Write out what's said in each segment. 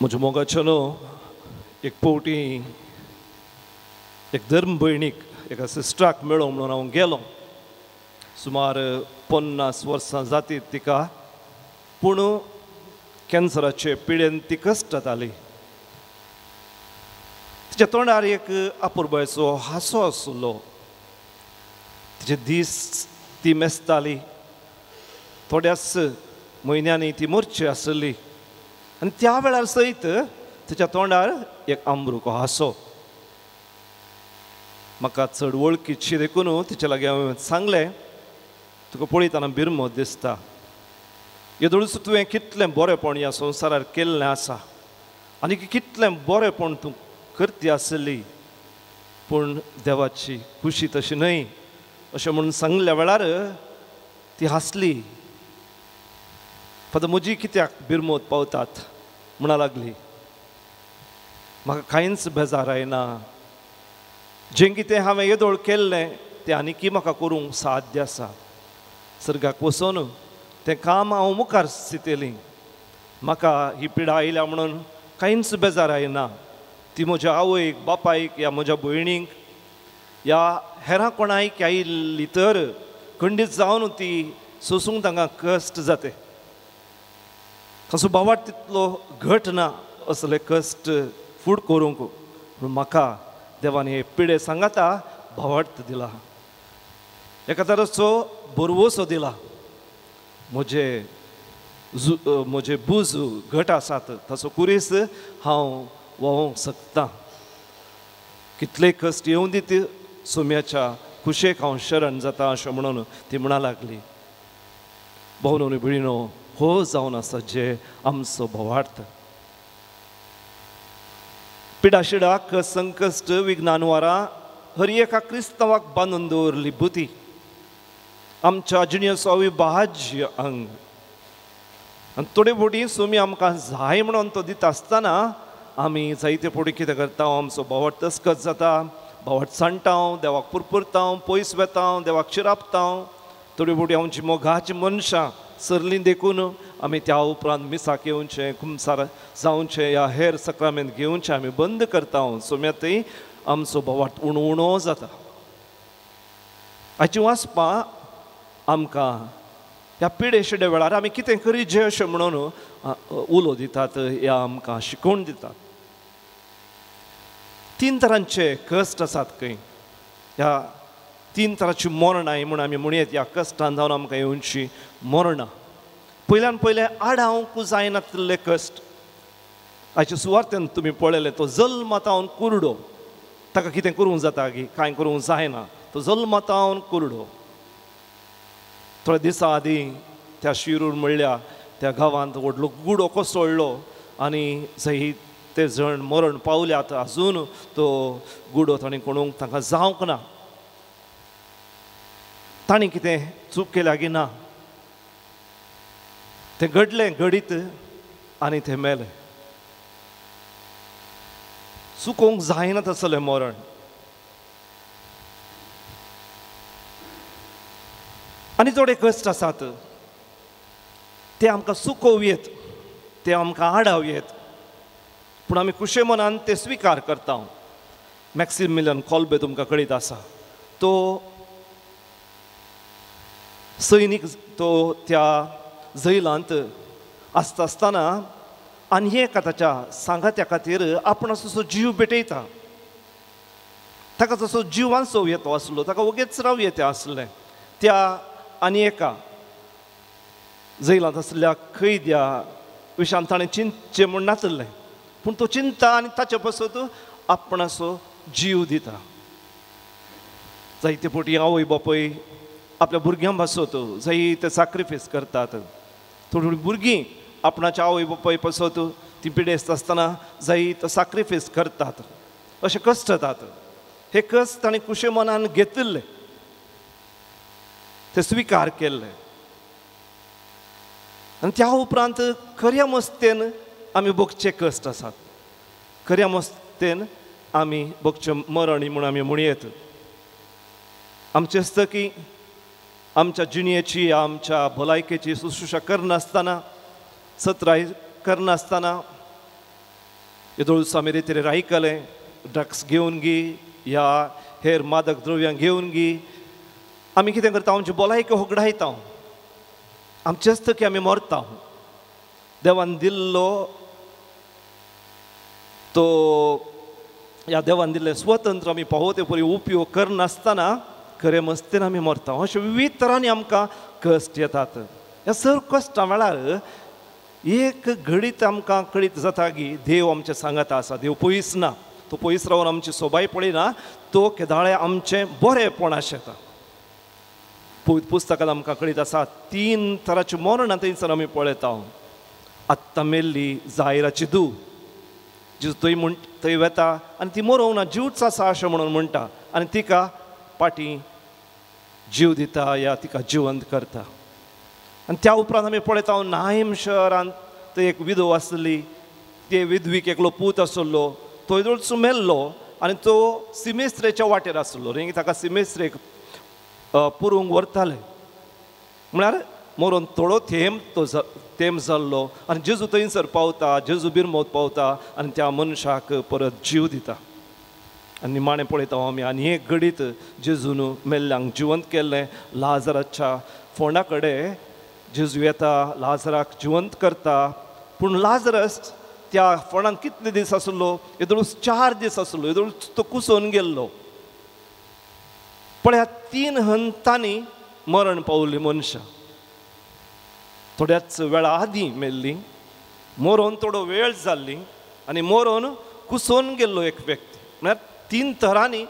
म्हज्या मोगाचो न्हू एक पवटी एक धर्म भयणीक एका सिस्टराक मेळो म्हणून हांव गेलो. सुमार 50 वर्सां जातीत तिका, पूण कॅन्सराचे पिडेन ती कश्ट जाताली. तिच्या तोंडार एक अपुरबायेचो हांसो आसलो. तिचे दीस ती मेजताली. थोड्याच म्हयन्यांनी ती मरची आसली आनी त्या वेळार सयत तिच्या तोंडार एक आमरुको हांसो. म्हाका चड वळखीची देखून तिच्या लागीं हांवें सांगलें, तुका पळयतना बिरमो दिसता, येदोळूच तुवें कितलें बरेंपण ह्या संवसारार केल्लें आसा आनी कितलें बरेंपण तूं करती आसली, पूण देवाची खुशी तशी न्हय अशें म्हणून सांगल्या वेळार ती हांसली. फादर म्हजी कित्याक बिरमोत पावतात म्हणा लागली. म्हाका कांयच बेजार आयना, जें कितें हांवें येदोळ केल्लें तें आनीकी म्हाका करूंक साध्य आसा. सर्गाक वचून तें काम हांव मुखार चिंतली. म्हाका ही पिडा आयल्या म्हणून कांयच बेजार आयना. ती म्हज्या आवयक, बापायक या म्हज्या भयणीक या हेरां कोणायक आयिल्ली तर खंडीत जावन ती सोसूंक तांकां कश्ट जाते. ताचो बावाट तितलो घट ना असले कश्ट फूड करूंक, पूण म्हाका देवान हे पिडे सांगाता भावार्थ दिला, एका तराचो बरवसो दिला. म्हजे म्हजे बूज घट आसात ताचो कुरीस हांव व्हांवूंक शकता. कितले कश्ट येवं दित सोम्याच्या खुशेक हांव शरण जाता अशें म्हणून ती म्हणा लागली. भोवनो भयणीनो, हो जावन आसा जे आमचो भावार्थ. पिडाशिडाक संकश्ट विज्ञानवारां हर एका क्रिस्तांवाक बांदून दवरली बुती आमच्या जिणेचो अविभाज्य अंग. आनी थोडे फावटी सोमी आमकां जाय म्हणून तो दिता आसतना आमी जायते फावटी कितें करता, आमचो भावार्थ तस्कत जाता, भावार्थ सांडटा, देवाक पुरपुरता, पयस वेता, देवाक शिरापता. थोडे फावटी आमची मोगाची मनशां सरलीं देखून आमी त्या उपरांत मिसाक येवचें, कुमसार जावचें या हेर सक्रामेंत घेवचें आमी बंद करता. सोम्यातय आमचो भावार्थ उणो उणो जाता. हाची वाचपां आमकां ह्या पिडे शिडे वेळार आमी कितें करीत अशें म्हणून उलो दितात या आमकां शिकोवन दितात. तीन तरांचे कश्ट आसात खंय, ह्या तीन तरांची मरणां म्हूण आमी म्हणयेत. ह्या कश्टान जावन आमकां येवची मरणां. पयल्यान पयलें आडावंक जायनातले कश्ट. हाचे सुवार्तेन तुमी पळयलें, तो जल्मतावन कुरडो, ताका कितें करूंक जाता की कांय करूंक जायना, तो जल्मतावन कुरडो. थोड्या दिसां आदीं त्या शिरूर म्हणल्या त्या गांवांत व्हडलो गुडो कोसळ्ळो आनी जंय ते जण मरण पावल्यात आजून तो गुडो ताणें कोणूंक तांकां जावंक ना. तांणी कितें चूक केल्या की ना, तें घडलें घडीत आनी तें मेलें. चुकोवंक जायना तसलें मरण. आनी थोडे कश्ट आसात ते आमकां चुकोवं येत, ते आमकां आडावं येत, पूण आमी खुशे मनान ते स्विकार करता. मॅक्सिमिलियन कोल्बे तुमकां कळीत आसा, तो सैनीक, तो त्या जैलांत आसता आसतना आनी एका ताच्या सांगात्या खातीर आपण असो जीव भेटयता. ताका जसो जिवांचो येतो आसलो, ताका वगेच राव येते आसलें. त्या आनी एका जैलांत आसल्या कैद्या विशान ताणें चिंतचें म्हूण नासलें, पूण तो चिंता आनी ताचे पासत आपणाचो जीव दिता. जायते फावटी आवय बापूय आपल्या भुरग्यां पासत जायते साक्रिफायस करतात. थोडी थोडी भुरगीं आपणाच्या आवय बापाय पासत ती पिडेस्त आसतना जायते साक्रिफायस करतात, अशें कश्ट जातात. हे कश्ट ताणें खुशे मनान घेतिल्ले, ते स्विकार केल्ले आनी त्या उपरांत खऱ्या मस्तेन आमी भोगचे कश्ट आसात, खऱ्या मस्तेन आमी भोगचें मरण म्हूण आमी म्हणयेत. आमचें आसता की आमच्या जिणेची, आमच्या भलायकेची शुश्रूषा करनासतना, सत्राय करनासतना येदोळूच आमी रितीर आयकलें, ड्रग्स घेवन गी ह्या हेर मादक द्रव्यां घेवन गी आमी कितें करता, आमची भलायकी होगडायता, आमचेच थकी आमी मरता. देवान दिल्लो तो ह्या देवान दिल्लें स्वतंत्र आमी पावो ते परी उपयोग करनासतना खरें मस्तीन आमी मरता. अशें विविध तरांनी आमकां कश्ट येतात. ह्या सर कश्टां वेळार एक घडीत आमकां कळीत जाता की देव आमचें सांगाता आसा, देव पयस ना, तो पयस रावन आमची सोबाय पळयना, तो केदाळे आमचें बरेंपण आशेता. पवित्र पुस्तकांत आमकां कळीत आसा तीन तरांची मरणां थंयसर आमी पळयता. आत्तां मेल्ली जायराची धूव, जेजू थंय म्हण थंय वेता आनी ती मरोवंक ना, जीवच आसा अशें म्हणून म्हणटा आनी तिका पाटी जीव दिता या तिका जिवंत करता. आनी त्या उपरांत आमी पळयता नाहीम शहरांत थंय एक विधव आसली, ते विधवीक एकलो पूत आसलो, तो येदोळचो मेल्लो आनी तो सिमेस्त्रेच्या वाटेर आसलो, न्ही ताका सिमेस्त्रेक पुरूंक व्हरताले. म्हळ्यार मरोन थोडो थेंब तो तेंप जाल्लो आनी जेजू थंयसर पावता, जेजू बिरमोत पावता आनी त्या मनशाक परत जीव दिता. आनी निमाणें पळयता आमी आनी एक घडीत जेजून मेल्ल्यांक जिवंत केल्लें. लाजराच्या फोंडा कडेन जेजू येता, लाजराक जिवंत करता. पूण लाजरस त्या फोंडान कितले दीस आसलो, येदोळूच 4 दीस आसलो, येदोळूच तो कुसोवन गेल्लो. पळया 3 हंतांनी मरण पावली मनशां, थोड्याच वेळा आदीं मेल्ली, मरोन थोडो वेळ जाल्ली आनी मरोन कुसोवन गेल्लो एक व्यक्ती. म्हळ्यार 3 तरांनी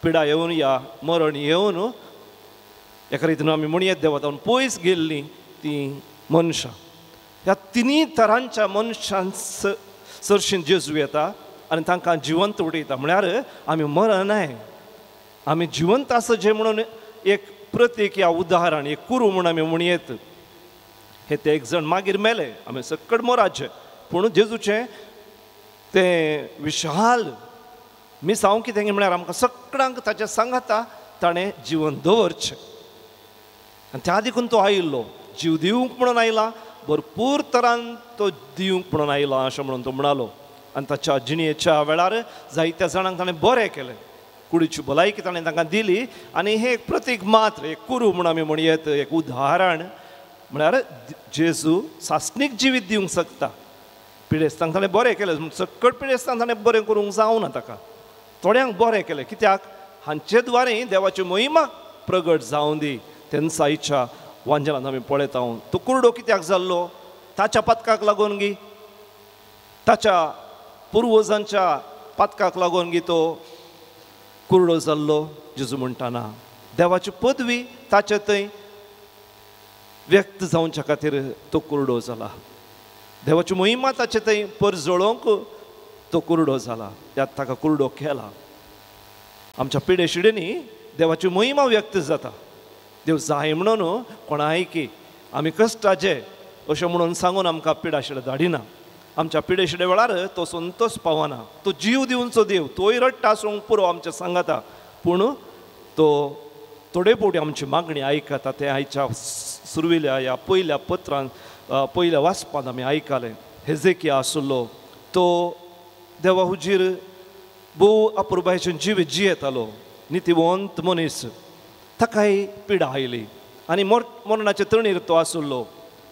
पिडा येवन या मरण येवन एका रितीन आमी म्हणयेत देवा पयस गेल्लीं तीं मनशां. ह्या 3 तरांच्या मनशां सरशीं जेजू येता आनी तांकां जिवंत उडयता. म्हळ्यार आमी मरनाय, आमी जिवंत आसा जें म्हणून एक प्रतीक या उदाहरण, एक कुरू म्हूण आमी म्हणयेत. हे ते एक जण मागीर मेले, आमी सकट मोराचे, पूण जेजूचें तें विशाल मिसांव कितें म्हळ्यार आमकां सगळ्यांक ताच्या सांगाता ताणें जिवन दवरचें. आनी त्या देखून तो आयिल्लो, जीव दिवंक म्हणून आयला, भरपूर तरान तो दिवंक म्हणून आयला अशें म्हणून तो म्हणालो. आनी ताच्या जिणेच्या वेळार जायत्या जाणांक ताणें बरें केलें, कुडीची भलायकी ताणें तांकां दिली. आनी हें एक प्रतीक मात्र, एक कुरू म्हूण आमी म्हणयेत, एक उदाहरण. म्हळ्यार जेजू सासणीक जिवीत दिवंक शकता. पिडेस्तांक ताणें बरें केलें, सकट पिडेस्तांक ताणें बरें करूंक जावना, ताका थोड्यांक बरें केलें. कित्याक हांचे द्वारे देवाची महिमा प्रगट जावं दी. तेन्ना आयच्या वांजेलांत आमी पळयता तो कुरडो कित्याक जाल्लो, ताच्या पातकाक लागून गी, ताच्या पुर्वजांच्या पातकाक लागून गी तो कुरडो जाल्लो. जेजू म्हणटा ना, देवाची पदवी ताचे थंय व्यक्त जावच्या खातीर तो कुरडो जाला, देवाची महिमा ताचे थंय परजळोवंक तो कुरडो जाला, त्या ताका कुरडो केला. आमच्या पिडे शिडेंनी देवाची महिमा व्यक्त जाता. देव जाय म्हणून कोणाय की आमी कश्टाचे अशें म्हणून सांगून आमकां पिडाशिडे धाडिना. आमच्या पिडेशिडे वेळार तो संतोष पावना, तो जीव दिवचो देव, तोय रडटा आसूंक पुरो आमच्या सांगाता, पूण तो थोडे फावटी आमची मागणी आयकता. तें आयच्या सुरवेल्या ह्या पयल्या पत्रान, पयल्या वाचपांत आमी आयकलें. हेजेकिया आसलो तो देवा हुजीर भोव अपुरबायेचें जिवीत जियेतालो, नितीवंत मनीस. ताकाय पिडा आयली आनी मरणाचे तणीर तो आसलो.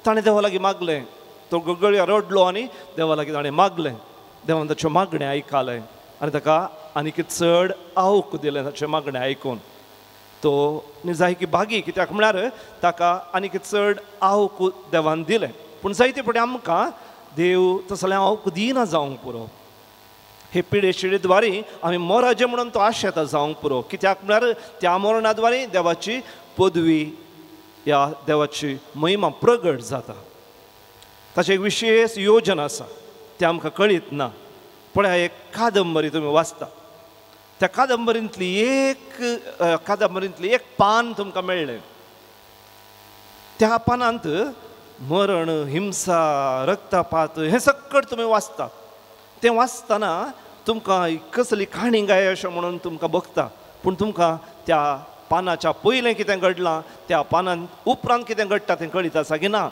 ताणें देवा लागीं मागलें, तो गळगळया रडलो आनी देवा लागीं ताणें मागलें. देवान ताचें मागणें आयकलें आनी ताका आनीक चड आवक दिलें. ताचें मागणें आयकून तो निजायकी भागी, कित्याक म्हळ्यार ताका आनीक चड आवक देवान दिलें. पूण जायते फावटी आमकां देव तसलें आवक दिना जावंक पुरो. हे पिडे शिडे आमी मोराजे म्हणून तो आशेता जावंक पुरो, कित्याक म्हळ्यार त्या मरणा द्वारे देवाची पदवी ह्या देवाची महिमा प्रगट जाता. ताचें एक विशेष योजन आसा, तें आमकां कळीत ना. पळय एक कादंबरी तुमी वाचता, त्या कादंबरींतली एक पान तुमकां मेळ्ळें. त्या पानांत मरण, हिंसा, रक्तपात हें सगळें तुमी वाचतात. तें वाचतना तुमकां कसली काणी गाय अशें म्हणून तुमकां बघता, पूण तुमकां त्या पानाच्या पयलें कितें घडलां, त्या पानान उपरांत कितें घडटा तें कळीत आसा की ना.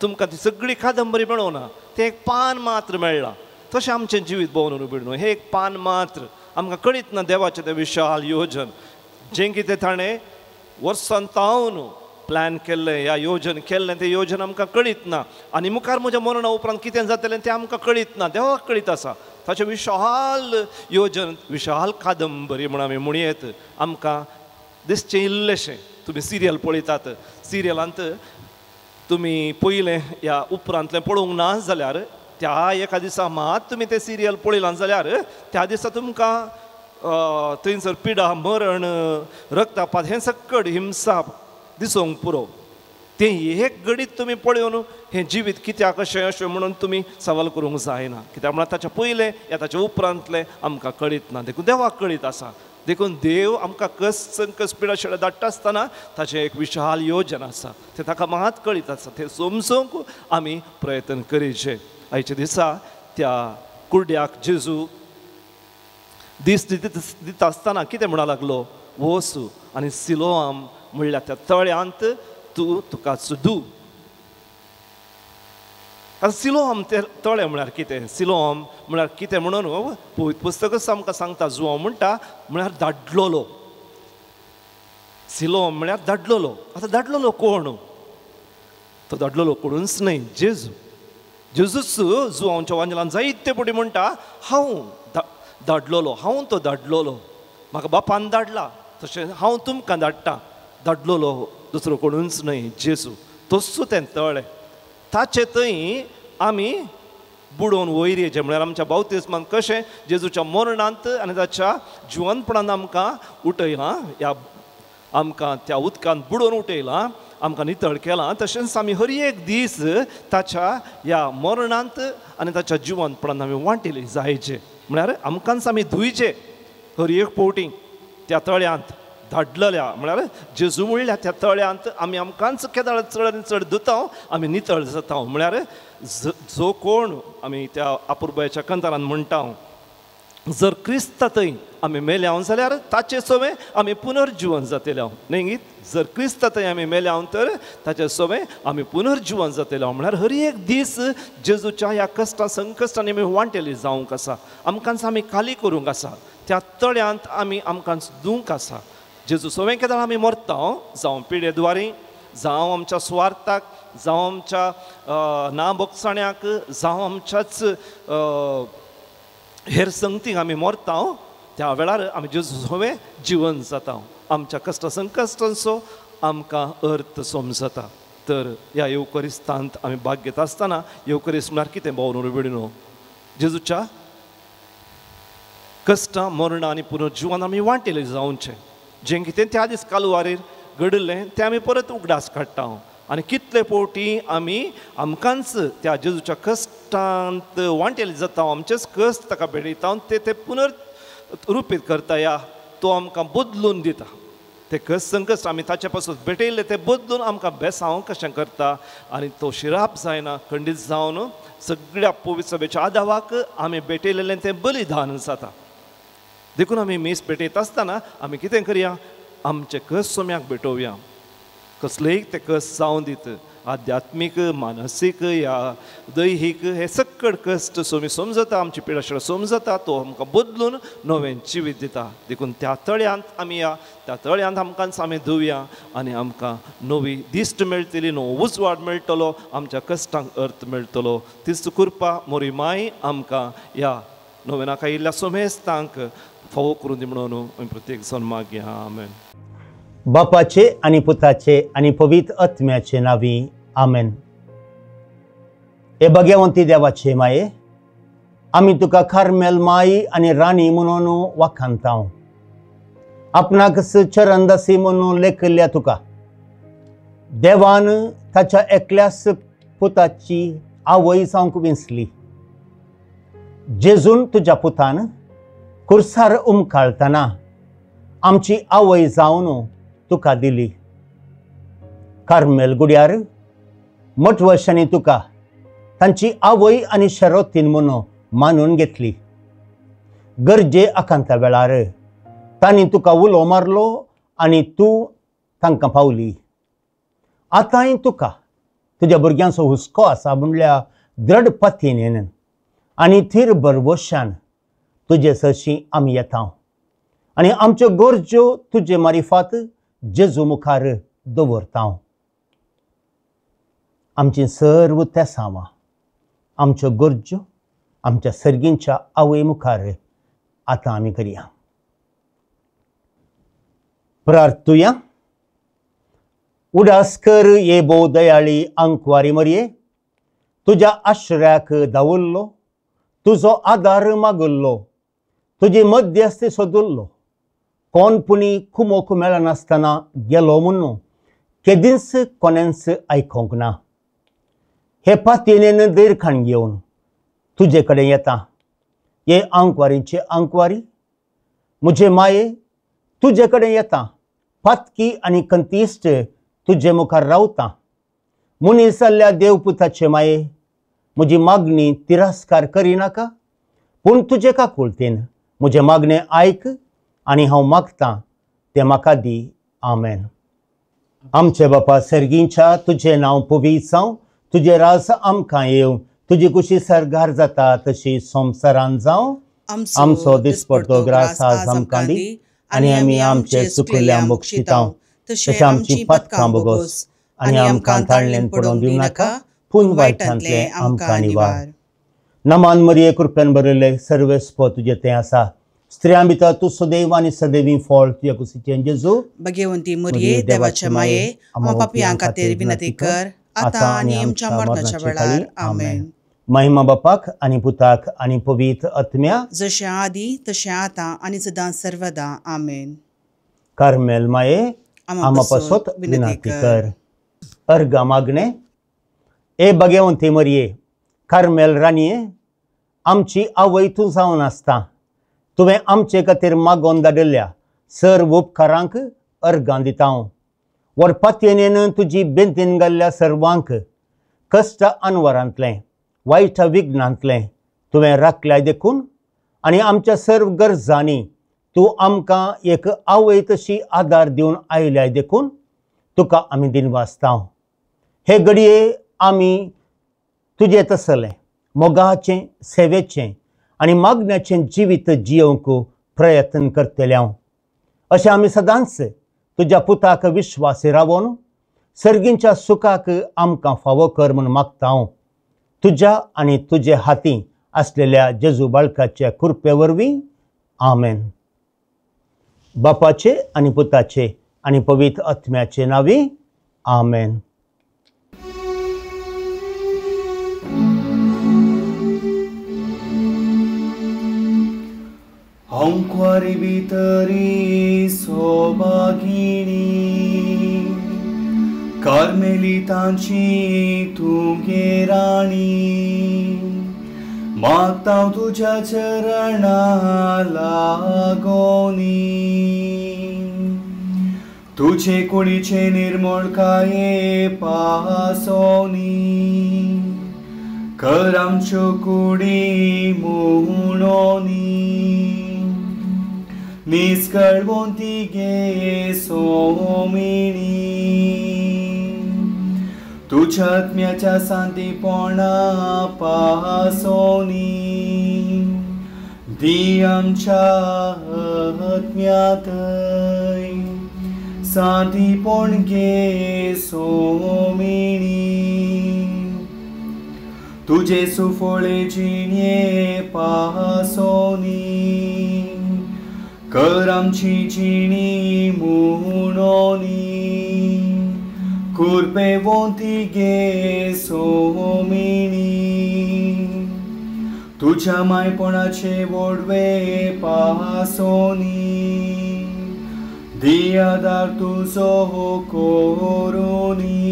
तुमकां ती सगळी कादंबरी मेळोना, तें एक पान मात्र मेळ्ळां. तशें आमचें जिवीत भोंवन उबें न्हू. हें एक पान मात्र आमकां कळीत ना देवाचें तें विशाल योजन जें कितें ताणें वर्सान तावन प्लॅन केल्लें ह्या योजन केल्लें तें योजन आमकां कळीत ना. आनी मुखार म्हज्या मरणा उपरांत कितें जातलें तें आमकां कळीत ना, देवाक कळीत आसा. ताचें विशाल योजन, विशाल कादंबरी म्हूण आमी म्हणयेत. आमकां दिसचें इल्लेशें, तुमी सिरियल पळयतात, सिरियलांत तुमी पयलें ह्या उपरांतलें पळोवंक ना जाल्यार त्या एका दिसा मात तुमी तें सिरियल पळयलां जाल्यार त्या दिसा तुमकां थंयसर पिडा, मरण, रक्तपात हें सक्कड हिंसा दिसूंक पुरो. तें एक घडीत तुमी पळोवन हें जिवीत कित्याक अशें अशें म्हणून तुमी सवाल करूंक जायना, कित्याक म्हळ्यार ताच्या पयलें या ताच्या उपरांतलें आमकां कळीत ना. देखून देवाक कळीत आसा. देखून देव आमकां कस संकस पिडा शिडा धाडटा आसतना ताचें एक विशाल योजन आसा, तें ताका मात कळीत आसा. तें समजूंक आमी प्रयत्न करीचे. आयच्या दिसा त्या कुर्ड्याक जेजू दीस दिता आसतना कितें म्हणा लागलो, वोस आनी सिलोआम म्हणल्यार त्या तळ्यांत तूं तुका सुदू. आतां सिलोआम ते तळें म्हळ्यार कितें, सिलोआम म्हळ्यार कितें म्हणून पवित्र पुस्तकच आमकां सांगता. जुआंव म्हणटा म्हळ्यार धाडलोलो. सिलोआम म्हळ्यार धाडलोलो. आतां धाडलोलो कोण? तो धाडलोलो कोणूच न्हय, जेजू. जेजूच जुआंवच्या वांजलान जायते फावटी म्हणटा हांव धाडलोलो, हांव तो धाडलोलो, म्हाका बापान धाडला तशें हांव तुमकां धाडटा. धाडलोलो दुसरो कोणूच न्हय, जेजू. तोच तें तळें, ताचे थंय आमी बुडोवन वयर येचें. म्हळ्यार आमच्या बावतिस्मान कशें जेजूच्या मरणांत आनी ताच्या जिवनपणान आमकां उठयलां, ह्या आमकां त्या उदकांत बुडोवन उठयलां, आमकां नितळ केलां, तशेंच आमी हर एक दीस ताच्या ह्या मरणांत आनी ताच्या जिवनपणान आमी वांटेली जायचे. म्हळ्यार आमकांच आमी धुयचे हर एक फावटी त्या तळ्यांत धाडलेल्या, म्हळ्यार जेजू म्हणल्या त्या तळ्यांत आमी आमकांच केदाळ चड आनी चड धुता, आमी नितळ जाता. म्हळ्यार जो कोण आमी त्या अपुरबायेच्या कंतारान म्हणटा, जर क्रिस्ता थंय आमी मेल्या जाल्यार ताचे सोवें आमी पुनर्जिवन जातले. न्हय, जर क्रिस्ता थंय आमी मेल्या तर ताचे सोवें आमी पुनर्जिवन जातले. म्हळ्यार हर एक दीस जेजूच्या ह्या कश्टां संकश्टांनी आमी वांटेली जावंक आसा, आमकांच आमी खाली करूंक आसा, त्या तळ्यांत आमी आमकांच धुवंक आसा. जेजू सोवें केदाळ आमी मरता, जावं पिडे द्वारी, जावं आमच्या सुवार्थाक, जावं आमच्या ना बोगसाण्याक, जावं आमच्याच हेर संगतीक आमी मरता, त्या वेळार आमी जेजू सोवें जिवन जाता. आमच्या कश्ट संकश्टांचो आमकां अर्थ समजता. तर ह्या येवकरिस्तांत आमी भाग घेता आसतना येवकरिस्त म्हळ्यार कितें भोंवन उबेडino, जेजूच्या कश्टां, मरणां आनी पुनर्जिवन आमी वांटेले जावचें. जें कितें त्या दीस कालवारीर घडिल्लें तें आमी परत उगडास काडटा. आनी कितले फावटी आमी आमकांच त्या जेजूच्या कश्टांत वांटेले जाता, आमचेच कश्ट ताका भेटयता, ते ते पुनर्रुपीत करता, या तो आमकां बदलून दिता. ते कश्ट संकश्ट आमी ताचे पासून भेटयल्ले ते बदलून आमकां बेसांव कशें करता आनी तो शिराप जायना, खंडीत जावन सगळ्या पवित्र सभेच्या आदावाक आमी भेटयलेलें तें बलिदान जाता. देखून आमी मीस भेटयता आसतना आमी कितें करया, आमचे कश्ट सोम्याक भेटोवया. कसलेय ते कश्ट जावन दित, आध्यात्मीक, मानसीक या दैहीक, हे सक्कड कश्ट सोमी समजता, आमची पिडाशिडा समजता, तो आमकां बदलून नवें जिवीत दिता. देखून त्या तळ्यांत आमी या, त्या तळ्यांत आमकां आमी धुवया आनी आमकां नवी दिश्ट मेळटली, नवो उजवाड मेळटलो, आमच्या कश्टांक अर्थ मेळटलो. तीच कृपा मोरी माय आमकां ह्या नवेनाका आयिल्ल्या सोमेस्तांक फावो करून दी म्हणून आमी प्रत्येक जाण मागया. आमेन. बापाचे आनी पुताचे आनी पवित्र आत्म्याचे नांवी आमेन. हे भगवंती देवाचे माये, आमी तुका कार्मेल माई आनी राणी म्हणून वाखाणता. आपणाक चरणदासी म्हणून लेखिल्ल्या तुका देवान ताच्या एकल्याच पुताची आवय जावंक विंचली. जेजून तुज्या पुतान कुर्सार उमकाळतना आमची आवय जावन तुका दिली. कार्मेल गुड्यार मठवशांनी तुका तांची आवय आनी शरोतीन म्हणून मानून घेतली. गरजे आकांता वेळार तांणी तुका उलो मारलो आनी तूं तांकां पावली. आतांय तुका तुज्या भुरग्यांचो हुस्को आसा म्हणल्यार द्रढ पतीन आनी थीर भरवशान तुजे सरशीं आमी येता आनी आमच्यो गरज्यो तुजे मारिफात जेजू मुखार दवरता। आमची सर्व तेसांवां, आमच्यो गरज्यो आमच्या सर्गींच्या आवय मुखार आतां आमी करया। प्रार्थुया। उडास कर ये भोव दयाळी आंकवारी मरये, तुज्या आश्रयाक धांवल्लो, तुजो आदार मागल्लो, तुजी मध्यस्थी सोदुल्लो, कोण पुणी कुमोक मेळनासतना गेलो म्हणून केदींच कोणेंच आयकोंक ना। हे पातयेन दीर्घाण घेवन तुजे कडेन येता। हे आंकवारीचे आंकवारी म्हजे माये तुजे कडेन येता, पातकी आनी कंतिश्ट तुजे मुखार रावता। मनीस जाल्ल्या देवपुताचे माये म्हजी मागणी तिरस्कार करिनाका, पूण तुजे काकुळतेन म्हजें मागणें आयक आनी हांव मागतां तें म्हाका दी। आमेन। आमचे बापा सर्गींच्या, तुजें नांव पवित्र जावं, तुजें राज आमकां येवं, तुजी कुशी सर्गार जाता तशी संवसारान जावं। आमचो दिसपडतो ग्रास आज आमकां दी आनी आमी आमचे चुकल्ल्या बक्षितांव तशें आमची पदकां बोगोस आनी आमकां ताळ्ळेन पडोवंक दिवं नाका, पूण वायटांतलें आमकां निवार। नमान मरिये, कृपेन भरिल्ले सर्वेस्प तुजें तें आसा, स्त्रियां भितर तूं सदैव आनी सदैवी फळ तुज्या कुशीचें जेजू। भगवंती मरिये, देवाचे माये, आमकां पापयां खातीर विनंती कर आतां आनी आमच्या मरणाच्या वेळार। आमेन। महिमा बापाक आनी पुताक आनी पवित्र आत्म्या, जशें आदी तशें आतां आनी सदां सर्वदा। आमेन। कार्मेल माये, आमा पासत विनंती कर। अर्घा मागणे। ए भगवंती मरिये, कार्मेल राणये, आमची आवय तूं जावन आसता, तुवें आमचे खातीर मागोवन धाडिल्ल्या सर्व उपकारांक अर्घां दिता। व्हड पातयेन तुजी बेंतीन घाल्ल्या सर्वांक कश्ट अनवरांतलें वायट विघ्नांतलें तुवें राखल्याय देखून आनी आमच्या सर्व गरजांनी तूं आमकां एक आवय तशी आदार दिवन आयल्याय देखून तुका आमी दिनवासता। हे घडये आमी तुजें तसलें मोगाचें, सेवेचें आनी मागण्याचें जिवीत जियोवंक प्रयत्न करतले हांव। अशें आमी सदांच तुज्या पुताक विश्वासी रावोन सर्गींच्या सुखाक आमकां फावो कर म्हूण मागता हांव। तुज्या आनी तुजे हाती आसलेल्या जेजू बाळकाच्या कृपे वरवीं। आमेन। बापाचे आनी पुताचे आनी पवित्र आत्म्याचे नांवी। आमेन। आंकवारी भितरी सौभागिणी, कार्मेलितांची तुगे राणी, मागता तुज्या चरणा लागोनी, तुजे कुडीचे निर्मळकाये पासोनी, कर आमच्यो कुडी म्हणोनी, निस्कळवंती गे सोमिणी, तुज्या आत्म्याच्या सांतीपणा पासोनी, दी आमच्या आत्म्यातय सांतीपण गे सोमिणी, तुजे सुफळे जिणे पासोनी, कर आमची जिणी म्हणोनी, कृपेवंती गे सोमिणी, तुज्या मायपणाचे वोडवे पासोनी, दी आदार तुजो करुनी,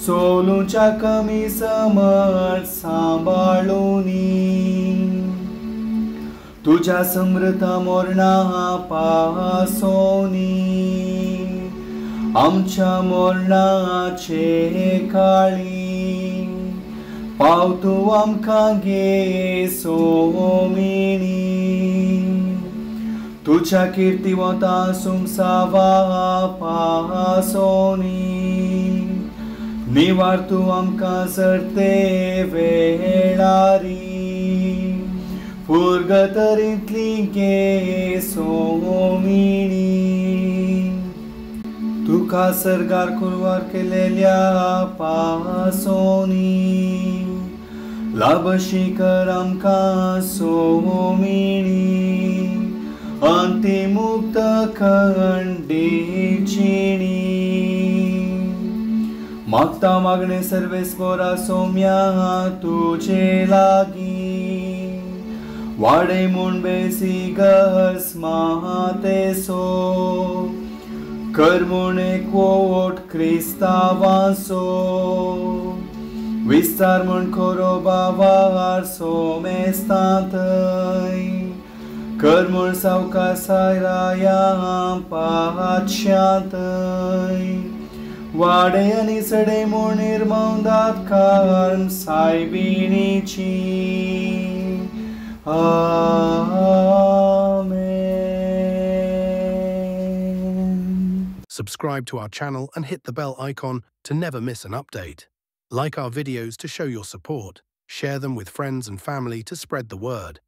सोलूच्या कमी समज सांबाळुनी, तुज्या समृद्ध मरणा पासोनी, आमच्या मरणाचे काळी पाव तूं आमकां गे सोमिणी, तुज्या किर्तिवंता सुमसावा पासोनी, निवार तूं आमकां सरते वेळारी। पुर्गतरींतली गे सोमिणी तुका सर्गार कुरवार केलेल्या पासोनी लाभशी कर आमकां सोमिणी अंतिमुक्त खंडीचिणी मागता मागणे सर्वेस्पोरा सोम्या तुजे लागीं वाडे म्हूण बेसी गस मातेसो कर म्हूण एकवट क्रिस्तांवांचो विस्तार म्हूण खरो बावार सोमेस्तांतय कर म्हूण सावकासायराया पातशांतय वाडे आनी सडे म्हूण निर्मवदात कर्म सायबिणीची. Amen. Subscribe to our channel and hit the bell icon to never miss an update. Like our videos to show your support. Share them with friends and family to spread the word.